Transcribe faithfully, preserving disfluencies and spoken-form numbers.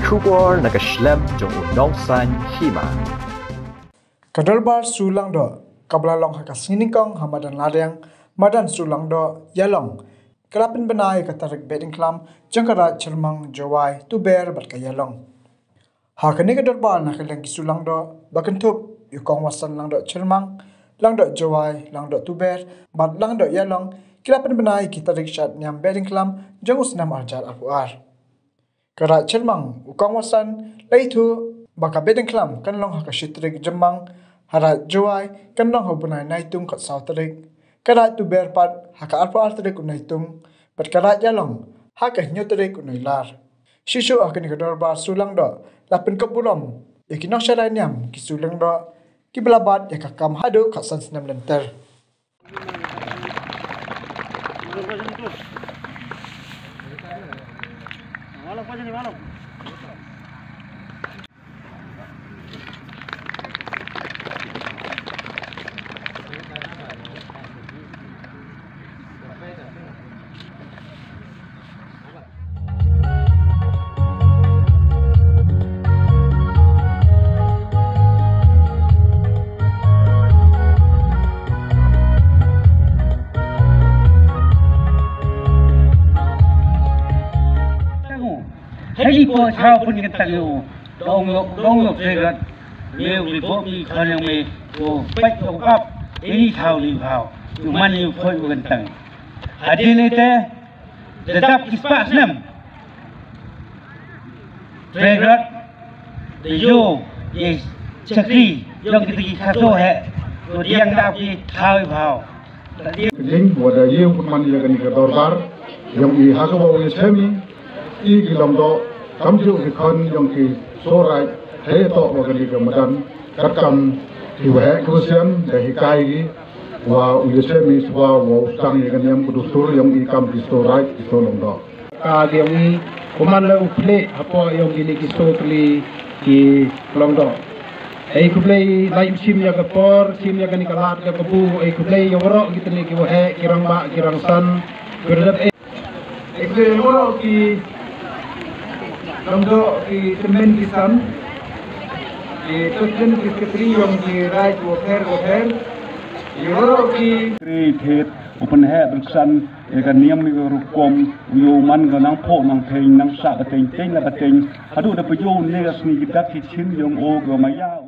Khubor na ka shlem jong u nongsan hima. Ka Dorbar Sur Langdoh kaba la long ha ka sngi Nyngkong ha madan Lariang, madan Sur Langdoh, Ialong, ka la pynbna ïa ka tarik Behdeiñkhlam jong ka Raid Chyrmang, Jowai, Tuber bad ka Ialong. Ha kane ka dorbar na ka liang ki Sur Langdoh ba kynthup ïa u Kong Watson Langdoh Chyrmang, Langdoh Jowai, Langdoh Tuber bad Langdoh Ialong ki la pynbna ïa ki tarik shad niam Behdeiñkhlam jong u snem ar hajar arphew ar. Ka Raid Chyrmang, u Kong Watson, la ïathuh ba ka Behdeiñkhlam kan long ha ka shi tarik Jymmang, ha Raid Jowai kan long ha u bnai Naitung, ka saw tarik, ka Raid Tuber pat ha ka arphew ar tarik u Naitung, bad ka Raid Ialong ha ka hynñiew tarik u Nailar. Shisha ha kane ka Dorbar Sur Langdoh la pynkop burom ïa ki nongsharai niam ki Sur Langdoh kiba la bat ïa ka kam haduh ka san snem lynter. Hei po chau pun kan tang yo. Dong yok, dong yok segat. Me wi bo mi khon yang me. Ko pek ko kap. Ini chau li hau. Yuman yu khoi kan tang. Hadin ite. Dedap ki spah snem. Pregat de yo ye chakri yong kita ki khaso he. Ko diang dap ki thawi bhau. Jing wada ye pun man ye kani ka dorbar yong i haka wa ye chemi i ki long do kam ju ki khon yong ki sorai he to wa kani ka madan kat kam ki wa he Christian da hikai ki wa u ye chemi swa wa u stang ye kani am ku dustur yong i kam ki sorai ki so long do. Ka ge wi kuman le u phle hapo yong kini ki so kli ki long do. Ei khublei lai u sim ya ka por, sim ya kani ka lad ka kabu, ei khublei ya waro ki tni ki wahe, ki rang ba, ki rang san, ki redap ei. Ei khublei ya waro ki long do ki tmen ki san, ki tmen ki sekretari yong ki rai ki waher waher, ya waro ki. Kri thet, open he, berkesan, Ïa ka niam ïa ka rukom, u ïoh man ka nang phoh nang theng, nang sah bateng, teng la bateng. Haduh da pajong ne ka sngi ki dak ki chin yong o ka maya.